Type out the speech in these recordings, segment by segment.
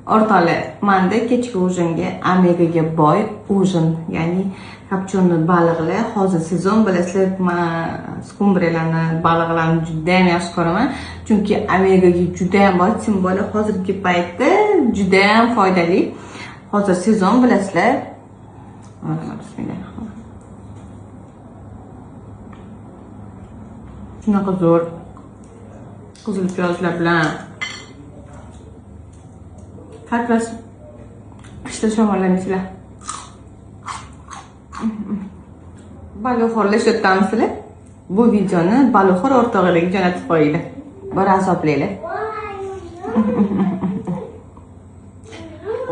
O'rtoqlar, manda kechki ujinga omegaga boy ujin, ya'ni копченый baliqlar. Hozir sezon, bilasizlar, men skumbriyalarni, baliqlarni juda ham yaxshi ko'raman. Chunki omegaga juda ham boy, тем более hozirgi paytda juda ham foydali. Hozir sezon, bilasizlar. Bismillah. Shunaqa zo'r qizil piyozlar bilan как раз qishda shamollamaysizlar. Baliqxo'rlar shu yerdamisizlar? Bu videoni baliqxo'r o'rtog'ilarga jo'natib qo'yinglar. Bir azoblanglar.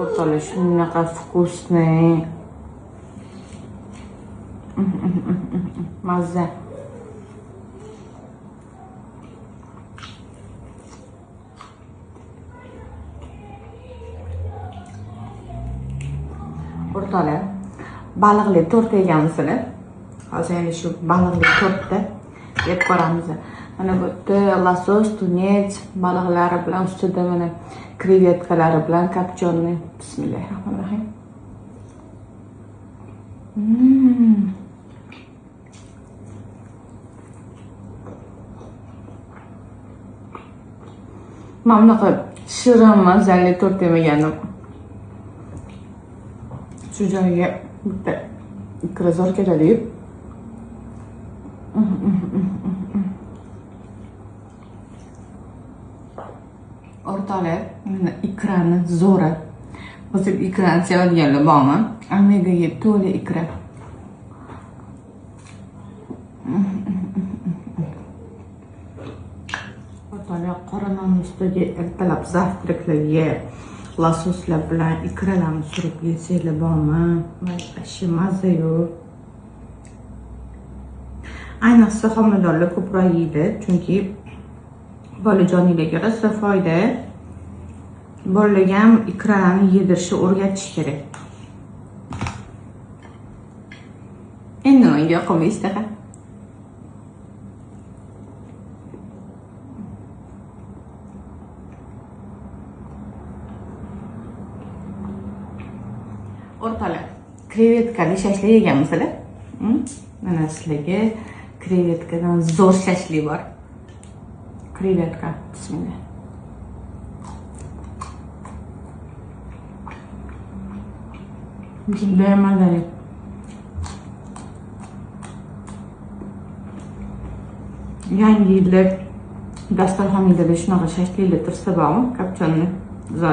O'rtoqlar shunaqa вкусный. Mazza. O'rtoqlar, baliqli tort yeganmisizlar? Hozir endi shu baliqli tortni yeb ko'ramiz. Mana bu yerda losos, тунец, baliqlari bilan ustida mana krevetkalari bilan копченый. Bismillahirrohmanirrohim. Mana bunaqa shirin mazali tort yemagandim. Shu joyiga bitta ikra zo'r keladi-yu. O'rtoqlar, mana ikrani zo'ri. Hozir ikrani sevadiganlar bormi? Omegaga to'la ikra. O'rtoqlar, qora non ustiga ertalab zavtraklarga lososlar bilan ikralarni surib yesanglar bormi? Вообще mazza-yu. Ayniqsa homiladorlar ko'proq yeydi, chunki bolajoninglarga rosa foyda. Bolalarga ham ikralarni yedirishni o'rgatish kerak. Endi menga yoqimli ishtaha. O'rtoqlar, krevetkali shashlik yeganmisizlar? Mana sizlarga krevetkadan zo'r shashlik bor. Krevetka, bismillah. Juda mazali. Yangi yilda dasturxoningizda shunaqa shashliklar tursa bormi? Копченый zo'r.